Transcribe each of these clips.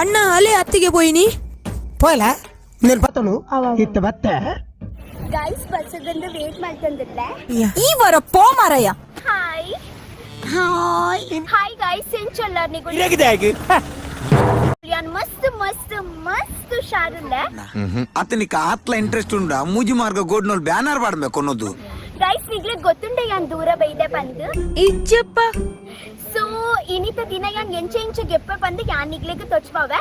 ಅಣ್ಣ ಅಲೆ ಅತ್ತಿಗೆ ಪೋಯಿನಿ ಪೋಯಲ ನೀನು ಬತ್ತನು ಇತ್ತ ಬತ್ತೆ. ಗೈಸ್, ಬಸ್ಸದಂದು ವೇಟ್ ಮಾಡ್ತಂದಿಲ್ಲ. ಈ ವರ ಪೋ ಮಾರಯ್ಯ. ಹಾಯ್ ಹಾಯ್ ಹಾಯ್ ಗೈಸ್, ಎಂಚೊಲ್ಲಾರ್ ನಿಗುಲ್? ಯಾನ್ ಮಸ್ತ್ ಮಸ್ತ್ ಮಸ್ತ್ ಹುಷಾರುಲ್ಲ. ಅತನಿಗೆ ಆತ್ಲ ಇಂಟ್ರೆಸ್ಟ್ ಉಂಡ ಮೂಜಿ ಮಾರ್ಗ ಗೋಡ್ನೋಲ್ ಬ್ಯಾನರ್ ಪಾಡ್ಬೇಕು ಅನ್ನೋದು. ಗೈಸ್, ನಿಗ್ಲೆ ಗೊತ್ತುಂಡೆ ಯಾನ್ ದೂರ ಬೈದೆ ಬಂದು. ಇಜ್ಜಪ್ಪ. ಸೊ ಇನಿತ ದಿನ ಯಾನ್ ಎಂಚ ಎಂಚ ಗೆಪ್ಪ ಬಂದು ಯಾನ್ ನಿಗ್ಲೆಗ್ ತೊಚ್ಪಾವೆ.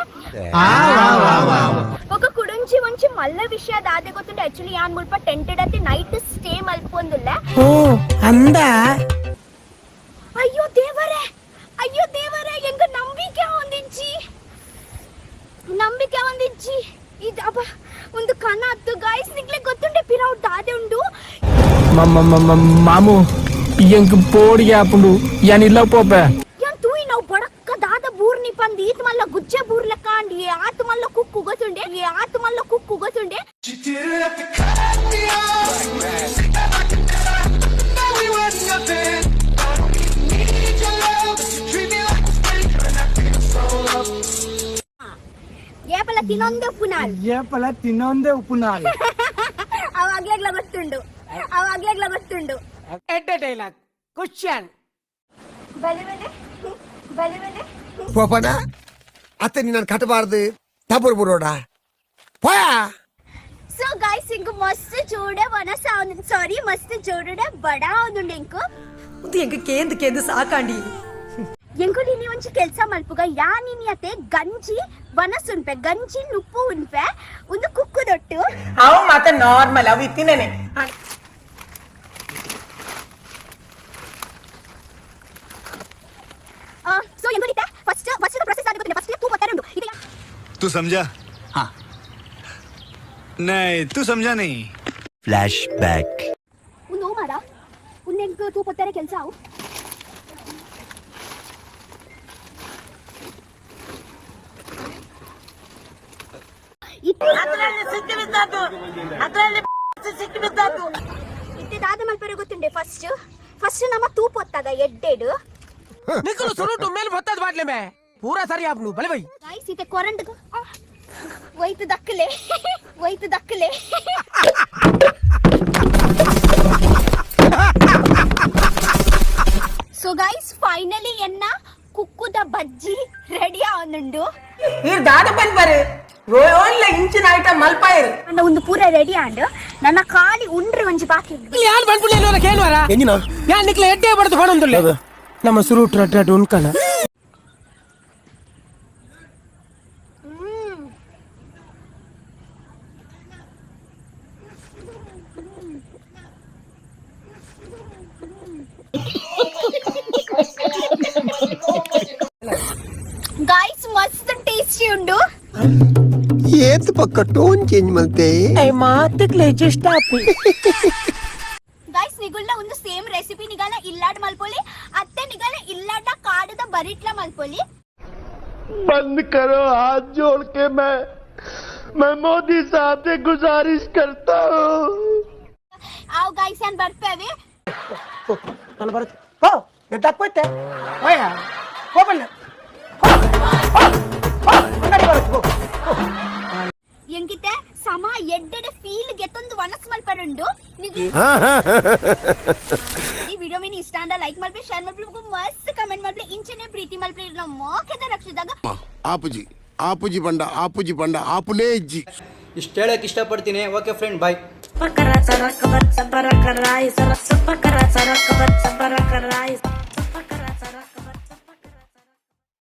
ఒక ಕುಡುಂಚಿ ಒಂಚಿ ಮಲ್ಲ ವಿಷಯ ದಾದೆ ಗೊತ್ತುಂಡೆ? ಆಕ್ಚುಲಿ ಯಾನ್ ಮುಲ್ಪ ಟೆಂಟೆಡ್ ಅತಿ ನೈಟ್ ಸ್ಟೇ ಮಲ್ಪೊಂದುಲ್ಲ. ಓ ಅಂದ. ಅಯ್ಯೋ ದೇವರೇ, ಅಯ್ಯೋ ದೇವರೇ, ಎಂಗ ನಂಬಿಕೆ ಹೊಂದಿಜ್ಜಿ, ನಂಬಿಕೆ ಹೊಂದಿಜ್ಜಿ. ಇದು ಅಬ್ಬ ಒಂದು ಕನ ಅತ್ತು. ಗಾಯ್ಸ್, ನಿಗ್ಲೆ ಗೊತ್ತುಂಡೆ ಪಿರೌಟ್ ದಾದೆ ಉಂಡು? ಮಾಮು, ಎಂಕ್ ಪೋಡಿಗೆ ಆಪುಂಡು, ಯಾನ್ ಇಲ್ಲ ಪೋಪೆ. ಯಾನ್ ತೂಯಿ ನಾವು ಬಡಕ್ಕ ದಾದ ಬೂರ್ನಿ ಪಂದ್ ಈತ್ ಮಲ್ಲ ಗುಜ್ಜೆ ಬೂರ್ಲ ಕಾಂಡಿ ಆತ್ ಮಲ್ಲ ಕುಕ್ಕು ಗೊತ್ತುಂಡೆ, ಆತ್ ಮಲ್ಲ ಕುಕ್ಕು ಗೊತ್ತುಂಡೆ. ಏಪಲ ತಿನ್ನೊಂದೇ ಪುನಾಲ್. ಏಪಲ ತಿನ್ನೊಂದೇ ಉಪ್ಪುನಾಲ್. ಅವಾಗ್ಲೇಗ್ಲ ಗೊತ್ತುಂಡು, ಅವಾಗ್ಲೇಗ್ಲ ಗೊತ್ತುಂಡು. ಎಡ್ಡೆ ಡೈಲಾಗ್ ಕ್ವಶನ್. ಬಲೆ ಬಲೆ ಬಲೆ ಬಲೆ. ಪೋಪನ ಅತ್ತ ನಿನ್ನ ಕಟ್ಟಬಾರ್ದು ತಬ್ಬರು ಬರೋಡ ಪೋಯಾ. ಸೊ ಗೈಸ್, ಇಂಕು ಮಸ್ತ್ ಜೋಡೆ ವನಸ, ಸಾರಿ, ಮಸ್ತ್ ಜೋಡೆ ಬಡ ಒಂದುಂಡು ಇಂಕು. ಎಂಕ ಕೇಂದ್ ಕೇಂದ್ ಸಾಕಾಂಡಿ. ಎಂಕುಲು ನೀ ಒಂಜಿ ಕೆಲಸ ಮಲ್ಪುಗ. ಯಾನಿನಿ ಅತೆ ಗಂಜಿ ವನಸ್ ಉನ್ಪೆ, ಗಂಜಿ ನುಪ್ಪು ಉನ್ಪೆ, ಒಂದು ಕುಕ್ಕು ದೊಟ್ಟು. ಅವು ಮಾತ ನಾರ್ಮಲ್, ಅವು ಇತ್ತಿನೇನೆ. ಸೊ ಎಂಕುಲಿತೆ ಫಸ್ಟ್ ಫಸ್ಟ್ ಪ್ರೊಸೆಸ್ ಆದ ಗೊತ್ತಿಲ್ಲ, ಫಸ್ಟ್ ತೂ ಉಂಡು ಇದು. तू समझा? हाँ, नहीं, तू समझा नहीं. Flash back. ಒಂದು ಮಾಡ ಉಂದೆಂಕ್ ತೂ ಪೊತ್ತಾರೆ ಕೆಲಸ ಅವು. ಇತ್ತೆ ದಾದ ಮಲ್ಪರೆ ಗೊತ್ತುಂಡೆ? ಫಸ್ಟ್ ಫಸ್ಟ್ ನಮ್ಮ ತೂಪು ಹೊತ್ತಾಗ ಎಡ್ಡೆಡು. ನಿಕ್ಕಲು ಸುರುಟು ಮೇಲೆ ಬತ್ತದ ಬಾಟ್ಲೆ ಮೇ ಪೂರಾ ಸರಿ ಆಪುಂಡು ಬಲೆ ಬೈ. ಗೈಸ್, ಇತ್ತೆ ಕೊರಂಟ್ ಒಯ್ತು ದಕ್ಕಲೆ, ಒಯ್ತು ದಕ್ಕಲೆ. ಸೊ ಗೈಸ್, ಫೈನಲಿ ಎನ್ನ ಕುಕ್ಕುದ ಬಜ್ಜಿ ರೆಡಿ ಆವೊಂದುಂಡು. ಈರ್ ದಾದ ಬಂದ್ ಬರು ಓನ್ಲ ಇಂಚಿನ ಐಟಮ್ ಮಲ್ಪಾಯರು. ನನ್ನ ಒಂದು ಪೂರ ರೆಡಿ ಆಂಡ್ ನನ್ನ ಖಾಲಿ ಉಂಡ್ರಿ ಒಂಜಿ ಬಾಕಿ ಉಂಡು. ಯಾನ್ ಬಂದ್ಬಿಡ್ಲಿ ಕೇಳುವಾರ? ಎಂಜಿನ? ಯಾನ್ ನಿಕ್ಲೆ ಎಡ್ಡೆ ಬಡ್ದು ಪಣೊಂದುಲ್ಲೆ, ನಮ್ಮ ಸುರುಟು ರಡ್ಡು ರಡ್ಡು ಉಣ್ಕಣ. ಗೈಸ್, ಮಸ್ತ್ ಟೇಸ್ಟಿ ಉಂಡು. ಏತ್ ಪಕ್ಕ ಟೋನ್ ಚೇಂಜ್ ಮಲ್ತೆ. ಮಾತಕ್ಲೆ ಜಸ್ಟ್ ಆಪಿ. ಗೈಸ್, ನಿಗುಲ್ನ ಒಂದು ಸೇಮ್ ರೆಸಿಪಿ ನಿಗಲ ಇಲ್ಲಾಡ್ ಮಲ್ಪೊಲಿ, ಅತ್ತೆ ನಿಗಲ ಇಲ್ಲಾಡ ಕಾಡದ ಬರಿಟ್ಲ ಮಲ್ಪೊಲಿ. बंद करो, हाथ जोड़ के मैं मैं मोदी साहब से गुजारिश करता हूँ. ಆವ್ ಗೈಸ್, ಯಾನ್ ಬರ್ಪೇವೆ. ನಾನು ಬರುತ್ತೆ ಹೋ ಎದ್ದಾಕ್పోಯ್ತೆ ಹೋಯ ಹೋಗಲ್ಲ ಅಂಗಡಿ ಬರುತ್ತೆ ಹೋ. ಎಂಕಿತೆ ಸಮ ಎಡ್ಡೆಡೆ ಫೀಲ್ ಗೆತ್ತೊಂದು ವನಸ್ ಮಲ್ಪರುಂಡು. ನಿಗು ಈ ವಿಡಿಯೋ ಮೀನ್ ಇಷ್ಟ ಅಂದ ಲೈಕ್ ಮಲ್ಪಿ, ಶೇರ್ ಮಲ್ಪಿ, ಮಸ್ತ್ ಕಮೆಂಟ್ ಮಲ್ಪಿ. ಇಂಚನೆ ಪ್ರೀತಿ ಮಲ್ಪಿ ನಮ್ಮ ಮೋಕೆದ ರಕ್ಷಿದಾಗ. ಆಪುಜಿ ಆಪುಜಿ ಬಂಡ ಆಪುಜಿ ಬಂಡ ಆಪುನೇ ಇಜ್ಜಿ. ಇಷ್ಟು ಹೇಳಕ್ಕೆ ಇಷ್ಟಪಡ್ತೀನಿ. Okay friend, bye. Pakara, saraka, batsa, baraka, rai, sarasa, pakara, saraka, batsa, baraka, rai.